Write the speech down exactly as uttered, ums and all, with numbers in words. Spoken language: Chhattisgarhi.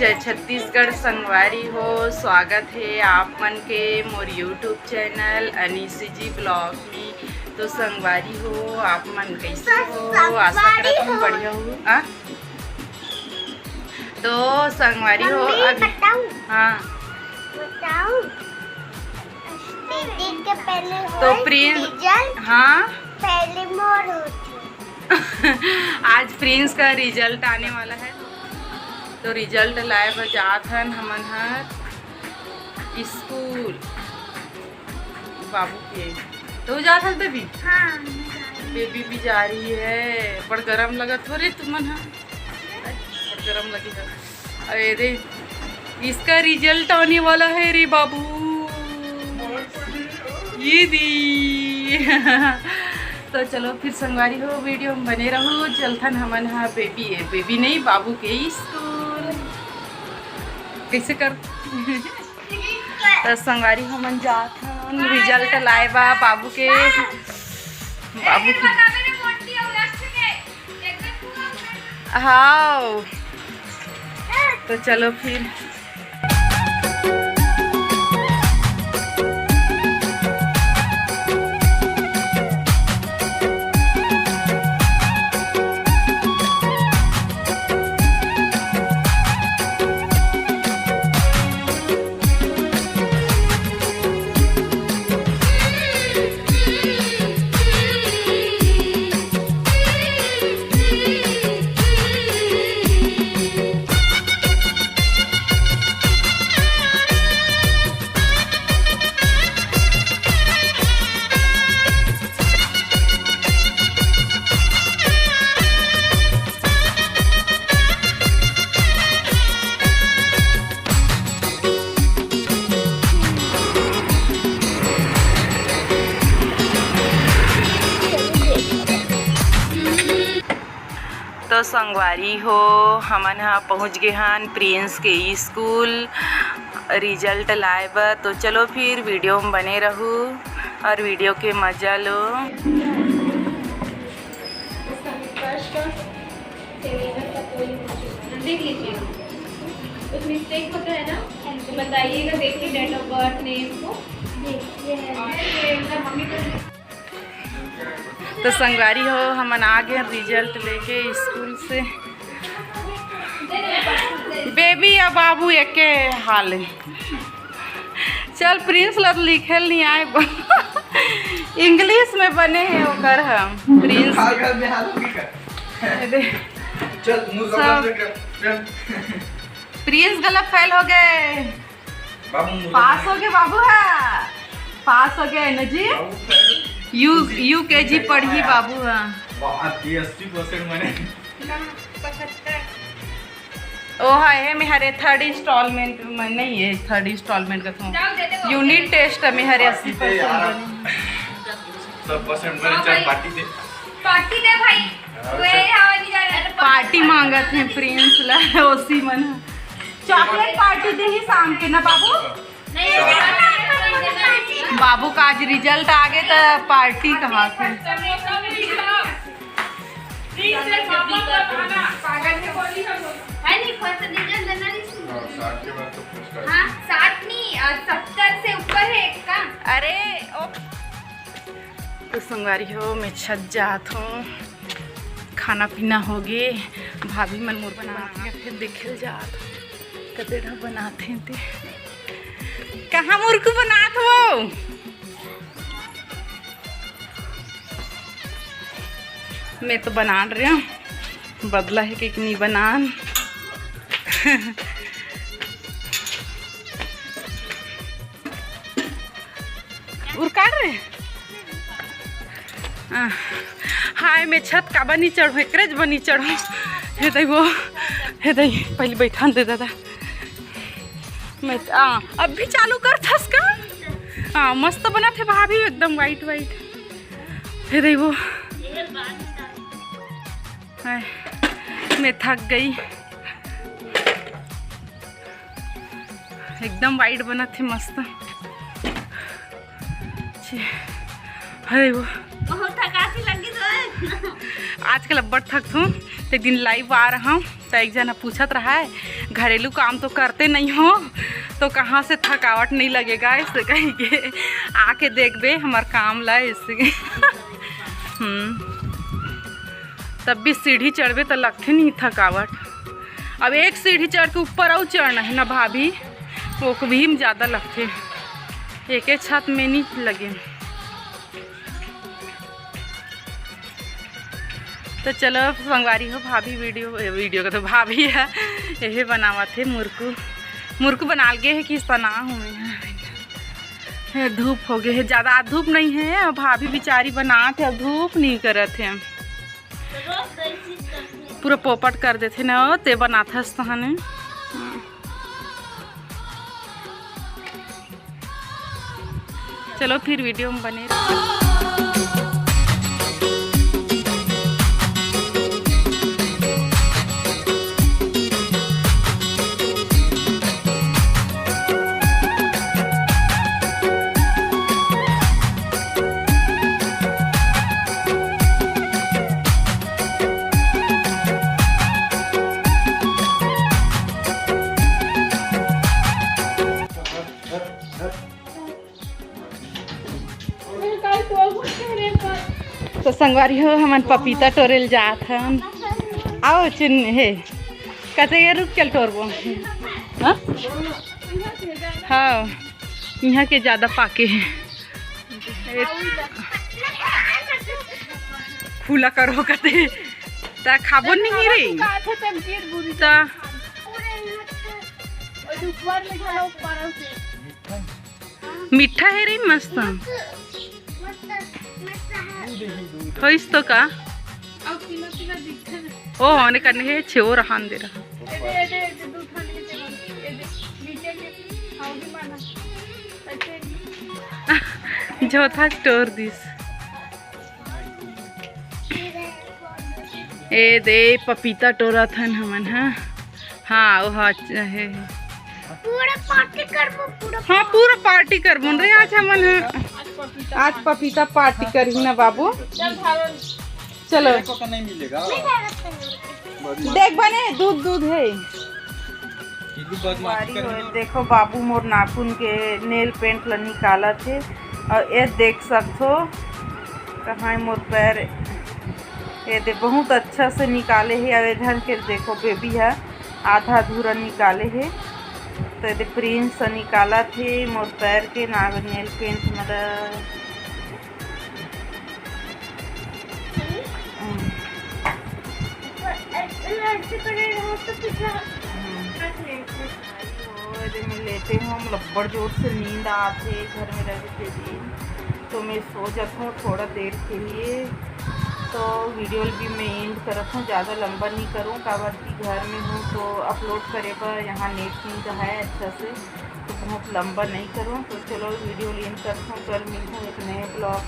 जय छत्तीसगढ़ संगवारी हो, स्वागत हे आप मन के मोर YouTube चैनल अनीसी जी ब्लॉग में। तो संगवारी हो, आप मन कैसे हो? आशा करत हूँ बढ़िया हो। आ? तो संगवारी हो, मम्मी, अभी बताऊं? हाँ। बताऊं? दीदी के पहले तो होए प्रिंस, रिजल्ट, हाँ। पहले मोर होती। आज प्रिंस का रिजल्ट आने वाला है, तो रिजल्ट लाए बर जात हन हमन हर स्कूल बाबू के। तो जात हस बेबी? हाँ, मैं जा रही हूँ। बेबी भी जा रही है। बड़ गरम लगत हो रे तुमन ह, बड़ गरम लगी है। अरे, इसका रिजल्ट आने वाला है रे बाबू। ये दी। तो चलो फिर संगवारी हो, वीडियो में बने रहू। चलथन हमन हा बेबी, ए, बेबी नहीं, बाबू के स्कूल। कैसे कर? तो संगवारी हमन जात हन रिजल्ट लाए बा बाबू के, बाबू के। हाँ, तो चलो फिर। तो संगवारी हो, हमन ह पहुँच गे हन प्रिंस के स्कूल रिजल्ट लाए बर। तो चलो फिर वीडियो में बने रहू और वीडियो के मजा लो। इसका विकास का सेमिनार का कोई देख लीजिए, कुछ मिस्टेक होता है ना तो बताइएगा, देखिए डेट ऑफ बर्थ, नेम को। देखिए। और ये इनका मम्मी को तो संगवारी हो, हमन आ गए रिजल्ट लेके स्कूल से। बेबी या बाबू एके हाल है। चल, प्रिंस ला तो लिखे ल नहीं आए। इंग्लिश में बने हैं ओकर हम। प्रिंस। हाल कर दे, हाल भी कर। अरे। चल, मुंह सब। लगा दे कर। चल। प्रिंस गलत फेल हो गए। बाबू, मुंह पास लगा। हो गए बाबू, हाँ। पास हो गए ना जी। बाबू, फेल। यू, यूकेजी पढ़ी बाबू, हाँ। बात ये अस्सी परसेंट मैंने। ओ हा, हे में हरे थर्ड इंस्टॉलमेंट में नहीं है, थर्ड इंस्टॉलमेंट का थोड़ा यूनिट टेस्ट में हरे अस्सी परसेंट बने। सब परसेंट बने, चल पार्टी दे। पार्टी दे भाई। हाँ, वे हवा नहीं जा रहा। पार्टी मांगत है प्रिंस ला, ओसी मन। चॉकलेट पार्टी दे ही शाम के ना बाबू। बाबू का आज रिजल्ट आ गए तो पार्टी कहा थे। हाँ, साठ के बाद तो पूछ कर। हाँ, साठ नहीं, अ, सत्तर से ऊपर है इसका। अरे, ओ। तो संगवारी हो, मैं छत जात हूँ, खाना पीना हो गे, भाभी मन मोर बनात हे, फिर देखे ल जात हूँ, कते ढा बनात हे ते। कहाँ मुरकू बनात हो? मैं तो बनान रहे हूँ, बदला है कि नहीं बनान। उर काट रहे। आ, हाय, मैं छत का बनी चढ़ो, एकरेज बनी चढ़ो। हे दई वो, हे दई, पहले बैठान दे दादा। मैं, आ, अब भी चालू कर थस का? हाँ, मस्त बना थे भाभी, एकदम white white। हे दई वो। हाय, मैं थक गई। एकदम white बनत हे मस्त। छी, अरे वो। बहुत थकासी लगी तो है। आजकल अब्बड़ थकथूं, तो एक दिन लाइव आ रहा हूँ, तो एक जना पूछत रहा है, "घरेलू काम तो करते नहीं हो, तो कहाँ से थकावट नहीं लगेगा?" ऐसे कह के आके देखबे हमार काम ला ऐसे। हम्म, तब भी सीढ़ी चढ़बे तो लगथे नहीं थकावट। अब एक सीढ़ी चढ़ के ऊपर अउ चढ़ना है ना भाभी, वो भी में ज़्यादा लगथे, एक छत में नहीं लगे। तो चलो संगवारी हो, भाभी वीडियो, ए, वीडियो का तो भाभी है, यही बनावत है मुरकू। मुरकू बना गे है कि सना हूँ मैं। ये धूप हो गए है ज़्यादा, आज धूप नहीं है। अब भाभी बिचारी बनात है, अब धूप नहीं करत है, पूरा पोपट कर देथे ना, ते बनात हस तहने। चलो फिर वीडियो में बने रहो। तो संगवारी हो, हमन पपीता टोरे ल जात हन। आओ चिन्ह हे, कते के रुक चल टोरबो। हाँ? हाँ, यहाँ के ज़्यादा पाके हैं। फूला करो कते, ता खाबो नहीं रे। ता मीठा है रे मस्त। होइस तो का? ओ, ओने करने हे छे, ओ रहन दे रहा। झोथा टोर दिस। ए दे पपीता टोरत हन हमन, हाँ। हाँ, वो हाँ, च-, हे, हे। पूरा पार्टी करबो, पूरा हाँ, पूरा पार्टी करबो रे आज हमन, हाँ। आज पपीता पार्टी करही ना बाबू। चल, धारो। चलो। तेरे को तो नहीं मिलेगा। देख बने, दूध, दूध है। ये भी बदमाशी बारी करेगा। होए, देखो बाबू मोर नाखून के नेल पेंट ल निकालत हे। और ये देख सकथो, कहाँ मोर पैर, ये दे बहुत अच्छा से निकाले हे। और इधर के देखो बेबी है, आधा अधूरा निकाले हे। तो ये दे प्रिंस निकालत हे मोर पैर के नाग नेल पेंट मतलब। हम्म। हम्म। ओ, एदे में लेटे हूँ, हम लब्बड़ जोर से नींद आत हे घर में रहे के दिन, तो मैं सो जात हूँ थोड़ा देर के लिए। तो वीडियो भी मैं एंड करत हूँ, ज़्यादा लंबा नहीं करूँ, काबर कि घर में हूँ तो अपलोड करे बर यहाँ नेट नहीं रहा है अच्छा से, तो बहुत लंबा नहीं करूँ। तो चलो वीडियो एंड करत हूँ, कल मिलते हैं एक नए ब्लॉग